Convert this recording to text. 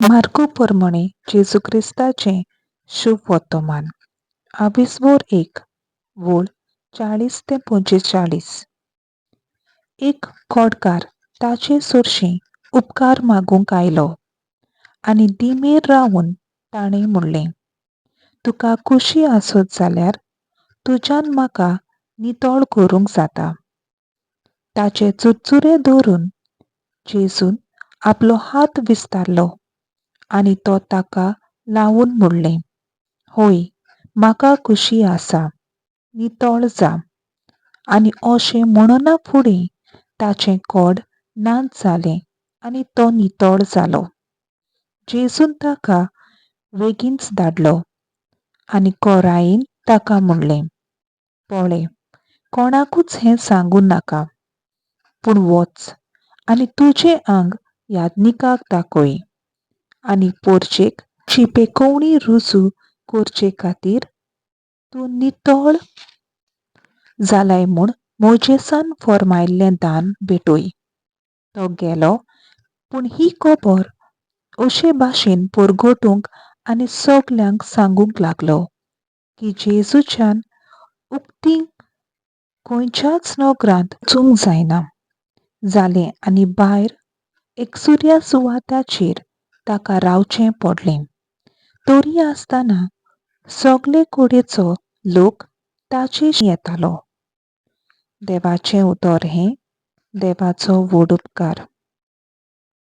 मार्कू पोरमोणे जेजू क्रिस्ताचें शुभ वर्तमान आविसवोर एक वोळ 40 ते 45. एक कोडकार ताचे सरशीं उपकार मागूंक आयलो आनी दिमेर रावून ताणें म्हणलें, तुका खुशी आसत जाल्यार तुज्यान म्हाका नितळ करूंक जाता. ताचे चुरचुरे धरून जेजून आपलो हात विस्तारलो आनी तो ताका लावन म्हणलें, होय, म्हाका खुशी आसा, नितळ जा. आनी अशें म्हणना फुडें ताचें कोड नाच जालें आनी तो नितळ जालो. जेजून ताका वेगींच धाडलो आनी कोरायेन ताका म्हणलें, पळय, कोणाकूच हें सांगूं नाका, पूण वच आनी तुजें आंग याज्ञिकाक दाखय आनी पोरचेक चिपेकोवणी रुजू करचे खातीर तूं नितळ जालाय म्हूण मोजेसान फर्मायल्लें दान भेटय. तो गेलो, पूण ही खबर अशे भाशेन परगटूंक आनी सगल्यांक सांगूंक लागलो की जेजूच्यान उक्ती खंयच्याच नगरांत वचूंक जायना जालें आनी भायर एकसुऱ्या सुवाताचेर ताका रावचें पडलें. तरी आसतना सगळे कडेचो लोक ताचे येतालो. देवाचें उतर हें देवाचो व्हड उपकार.